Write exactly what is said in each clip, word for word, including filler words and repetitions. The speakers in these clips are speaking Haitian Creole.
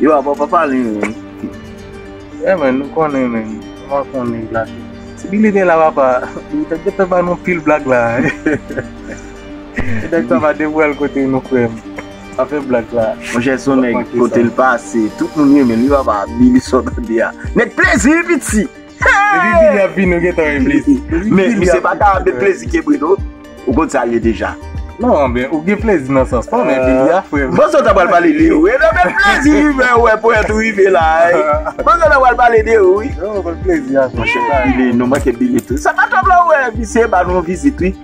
Yo, apa pa pale, men. Yeah, man, nou konnen, men. Nou pa konnen la. Si Billy te la, papa, li te gentan ba nou pil blag la. Nèg sa va devwèl kote nou, frè m. Pa fè blag la. Monchè, se yon nèg kote l pase, tout moun renmen l, li papa, Billy sa w tande a. Nèg plezi, wi, piti. Epi Billy ap vini, ou gentan wè plezi. Men misye pa ka met plezi kebre, non. Ou konn sa l ye deja. Non, men ou gen plezi nan sans pa w, men Billy a, frè m. Bon, sa w ta pral pale de ou. E non, men plezi, men wè, pwent ou rive la, wi. Bon, sa w ta pral pale de ou, wi. Non, men plezi a, frè m. Monchè, Billy, nou manke Billy tou. Sa pa twòp la, wè, misye ba nou yon vizit, wi.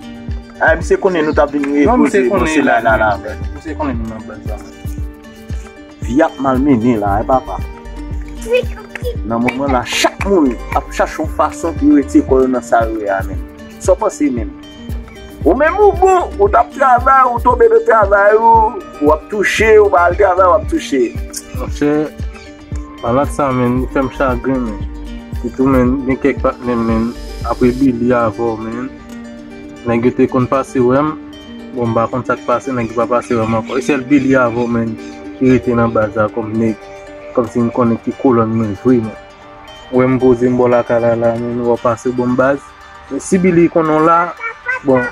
A, misye konnen nou t ap vin repoze, bon, se la, la, la. Misye konnen nou nan baz la. Vi ap malmennen la, wi, papa. Nan moman la, chak moun ap chache yon fason pou yo retire kò yo nan sa yo ye a, menm. Sa w panse menm? Ou menm ou bon, ou t ap travay, ou tonbe nan travay ou, w ap touche, ou pa al travay, w ap touche. Monchè, malad sa, menm, li fè m chagren, menm. Sitou, menm, gen kèk patnè m, menm, apre Billy avè w, menm. Nèg yo te konn pase wè m. Bon, m pa konn sa k pase, nèg yo pa pase wè m ankò. E sèl Billy avè w, menm, ki rete nan baz la kòm nèg, kòmsi m konnen ki kolòn mwen vre, menm. Wè m poze m bò lakay la, la, menm, w ap pase bon baz. Men si Billy konnen w la, bon,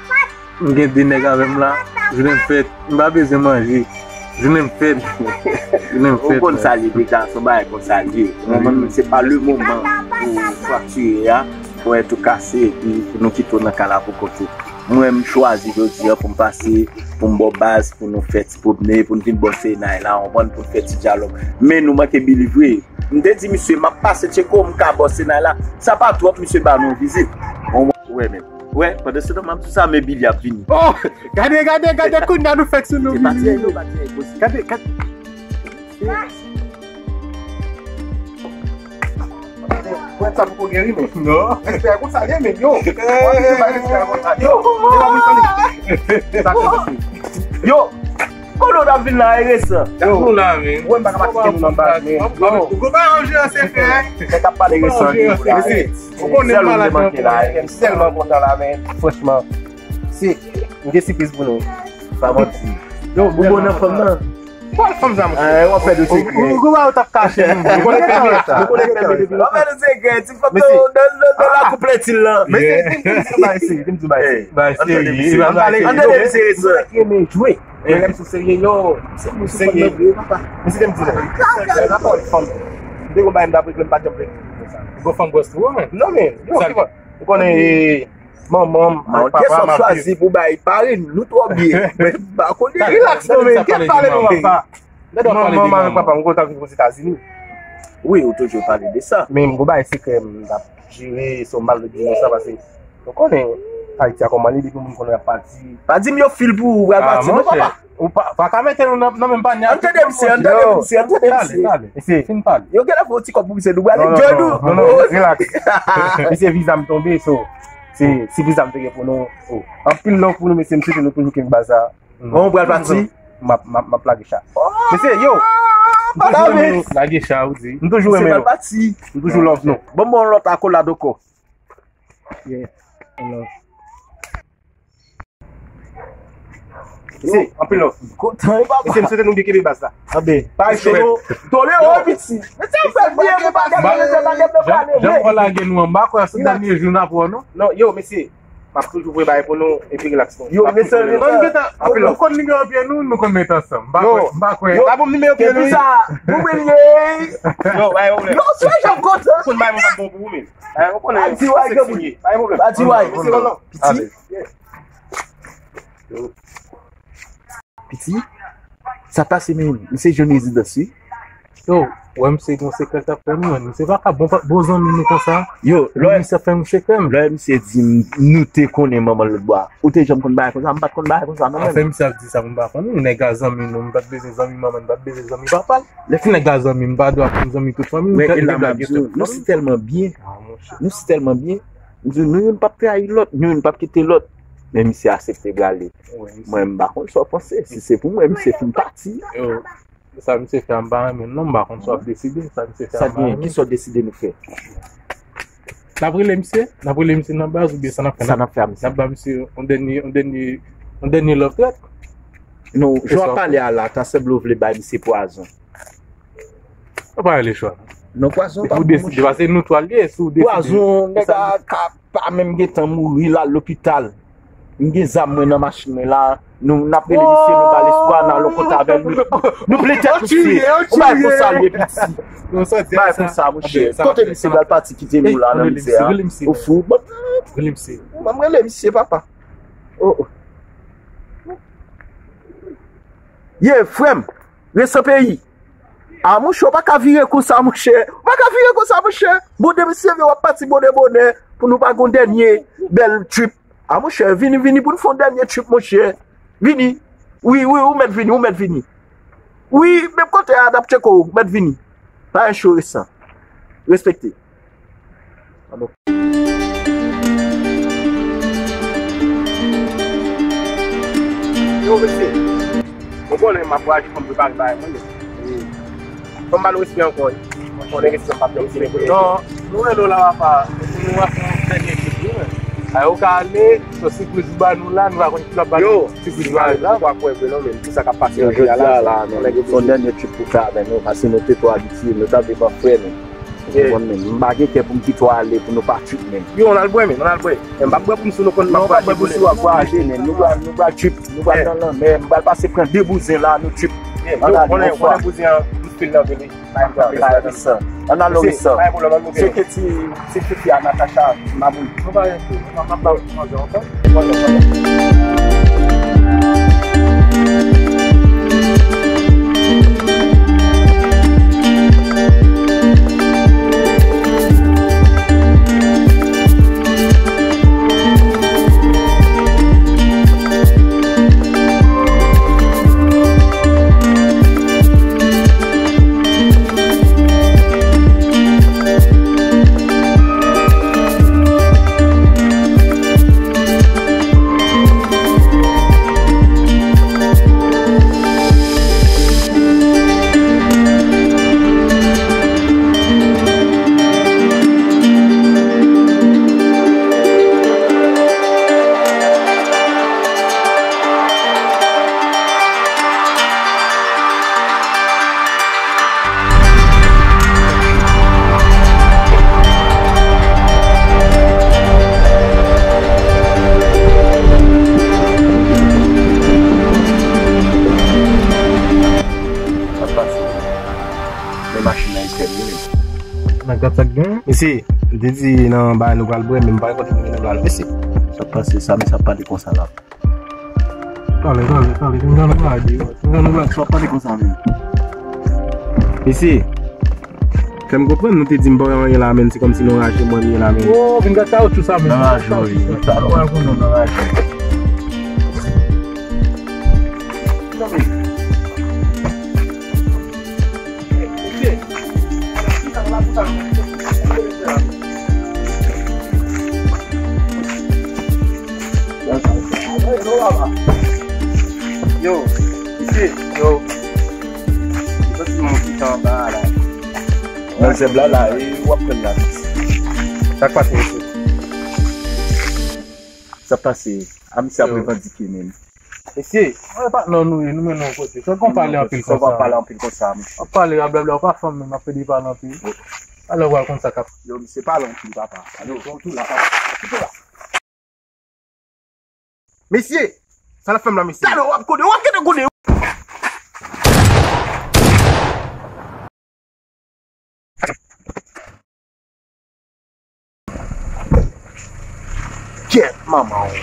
m gen de nèg avè m la, jounen m fèt, m pa bezwen manje. Jounen m fèt. Jounen m fèt. Ou konn sa l ye deja, se yon bagay konsa l ye. Mwen menm, se pa le moman pou fraktire a, pou tou kase, epi pou nou kite w nan kay la pou kont ou. Mwen, m chwazi jodi a pou m pase, pou m ba w baz, pou nou fè ti pwomne, pou n vin bò Senay la, w konprann, pou n fè ti dyalòg. Men nou manke Billy vre. M te di misye, m ap pase tcheke w, m ka bò Senay la. Sa pa twòp, misye ba nou yon vizit. Ou wè menm. Wè, pandan se tan m ap di sa, men Billy ap vini. Oh! Gade, gade, gade, kounye a nou fèk sou nou, Billy. Gade, gade. Wè sa poko geri, men. Non. Respè a konsa, ye, men, yo. Wè, respè a konsa, yo. Yo, kote w t ap vin la, e resan? Yo, nou la, men. Wè, m pa ka pa kite nou nan baz, men. Yo. Ou konn pa yon jere se fè. Nèg ap pale resan, yo, la. Ou konnen m malad nan la, men. M tèlman kontan la, men. Franchman, se, m gen sipriz pou nou. Pa manti. Yo, ou bon nan fanm nan? Pral fanm sa, monchè. Eh, w ap fè de sekrè. Ou, ou, ou, ou t ap kache nou. Nou konnen pèmye sa. Nou konnen pèmye depi lontan. W ap fè de sekrè. Ti foto nan, nan, nan lakou Plètil lan. Mesye, vin, vin, vin, bay serye, vin di bay serye. Bay serye. Ann tande, mesye, sa. Ki renmen jwe. Mesye, sou serye, yo. Serye. Mesye, te m di la. Sa pa fanm. M te gon bagay m t ap regle, m pa janm regle sa. Gon fanm gwòs tou, men. Non, men. Yo, ki fanm? Ou konnen, eh, manman m, papa m ap viv. Chwazi pou bay pare nou twò byen. Men m pa konnen. Relax, non, men, kèt pale non, papa. Manman m avèk papa m, m kontan viv Ozetazini. Wi, ou toujou pale de sa. Men m gon bagay sekrè m t ap jere, so m pa vle di nou sa, paske ou konnen Ayiti a kòman li, depi moun konnen y ap pati. Pa di m yo fil pou ou, ou pral pati, non, papa. Ou pa, pa ka mete nou nan, nan menm panye. Ann tande misye, ann tande misye, ann tande misye. Pale, pale. Mesye, fin pale. Yo genlè fè yon ti kòb pou misye, nou prale djòl nou. Non, non, non, relax. Mesye, viza m tonbe, so, se, se viza m te gen pou nou. Oh. Anpil love pou nou, mesye, m swete nou toujou kenbe baz sa. Bon, ou pral pati? M ap, m ap, m ap lage cha. Mesye, yo! M toujou renmen nou. Lage cha, ou di. M toujou renmen nou. M toujou love nou. Bon, bon, lòt akolad ankò. Yeah. Love. Mesye, anpil love. Kontan, e papa. Mesye, m swete nou byen kenbe baz la. Anbe. Pa lage cho nou. Tole, o, piti. Mesye, fè byen, pa gen, pa gen, pa gen. Jan, jan w lage nou an, m pa kwè se dènye jou n ap wè w, non. Non, yo, mesye. M ap toujou voye bagay pou nou, epi relax nou. Yo, mesye, anpil love. Ou konn nimewo pye nou, nou konn met ansanm. M pa kwè, m pa kwè. Yo, pa bon nimewo pye nou. Epi sa, ou wè l ye. Yo, bay yon lè. Yo, se jan m kontan. Ou konn bay mwen pa bon pou ou menm. Eh, ou konnen, pa di way. Piti. Piti, sa pase menm, misye jwenn rezidans, wi. Yo, wè misye gon sekrè k ap fè nou, men misye pa ka bon, bon zanmi nou konsa. Yo, lè misye ap fè nou sekrè, men. Lè misye di m, nou te konnen manman l lòt bò a. Ou te janm konn bagay konsa, m pa t konn bagay konsa, non, men. Anfen, misye ap di sa, m pa konnen. Nèg la zanmi nou, m pa t bezwen zanmi manman l, m pa t bezwen zanmi papa l. Lè fi nèg la zanmi, m pa dwe ap konn zanmi tout fanmi m. Men, e la m ap di w, nou si tèlman byen. Nou si tèlman byen. M di w, nou youn p ap trayi lòt, nou youn p ap kite lòt. Men misye aksepte prale. Mwen, m pa konn sa w panse. Si se pou mwen, misye fin pati. Yo, Sa misye fè a, m pa renmen l non, m pa konn sa w ap deside. Sa misye fè a, m pa renmen. Sa gen, kisa w deside nou fè? N ap rele misye, n ap rele misye nan baz oubyen sa n ap fè? Sa n ap fè a misye? N ap ba misye yon dènye, yon dènye, yon dènye love trèt. Non, jan w ap pale a la, ta sanble w vle bay misye pwazon. Ou pa rele chwa. Non, pwazon pa pou misye. Ou deside, paske nou twa l ye, si w deside. Pwazon, nèg la ka pa menm gentan mouri, l al lopital. M gen zam mwen nan machin mwen la. Nou, n ap rele misye, nou ba l espwa, n al yon kote avè l. Nou, nou ple tèt misye. Ou bay konsa l ye piti. Bay konsa, monchè. Kote misye pral pati kite nou la nan mizè a? Ou fou? Bon, m rele misye, papa. Oh, oh. Ye, frè m, resan peyi. A, monchè, ou pa ka vire konsa, monchè. Ou pa ka vire konsa, monchè. Bonde mesye, w ap pati bonde bonè pou nou pa gon dènye bèl trip. A, monchè, vini, vini pou n fè yon dènye trip, monchè. Vini. Wi, wi, ou mèt vini, ou mèt vini. Wi, menm kote a, n ap tcheke w, ou mèt vini. Pa gen cho resan. Respekte. Yo, mesye. Bon, bon, lè m ap vwayaje, fò m prepare bagay mwen, men. Fò m ba nou respè ankò, wi. Fò nou respè, m p ap janm fini. Non, nou rele w la, papa. Nou ap fè yon dènye trip, wi, men. Ay, ou ka ale, se sipriz ou ba nou la, nou pa konn ki l ap ba nou. Yo, sipriz ou ba nou la. Yo, jodi a la, nou pa kwè vre, non, men, pou sa k ap pase nan peyi a la, se yon dènye trip pou fè avè nou, paske nou te twò abitye, nou t ap viv an frè, men. Ou konprann, men. M pa gen kè pou m kite w ale pou nou pa trip, men. Yo, ann al bwè, men, ann al bwè. Men m p ap bwè pou m sou nou konn m ap vwayaje pou nou. Non, w ap bwè pou sou w ap vwayaje, men. Nou pral, nou pral trip, nou pral nan lanmè. M pral pase pran de bouzen la, nou trip. Ann al yon fwa. Bouzen an, m fil nan vele. Ann al yon resan. Ann al yon resan. Cheke ti, ti fifi a, Natacha, mamoun. Nou pa gen kou, nou pa, nou pa, nou pa, nou pa. Sa pase. Men machin nan etèn wi, men. Nan gad sa k gen? Mesye, m te di nan bagay nou pral bwè, men m pa gen kote pou m mennen bal, mesye. Sa pase, sa, men sa pale konsa la. Tande, tande, tande, vin jan nou pale, vin jan nou pale, sa pale konsa menm. Mesye, fè m konprann, nou te di m pa wè anyen la, men se kòmsi nou raje mwen ye la, men. Oh, vin gad kawoutchou sa, men. Nan raje, wi. Sa nou wè pou nou nan raje. Yo, isi, yo. Soti mon pitan anba la. Nan zèb la, la, e w ap pran la. Sa k pase, mesye? Sa pase. A, misye ap revandike menm. Mesye, mwen patnè nou ye, nou mennen yon kote. Fòk nou pale anpil konsa. Fòk nou pale anpil konsa, mesye. W ap pale rablabla, w pa fanm menm, w ap pede pale anpil. Alò, w al konn sa k ap. Yo, misye pale anpil, papa. Yo, tou la, papa. Tou la. Mesye, sa l ap fè m la, mesye? Talè w ap kode, w ap kite kode. Kyèt, manman w.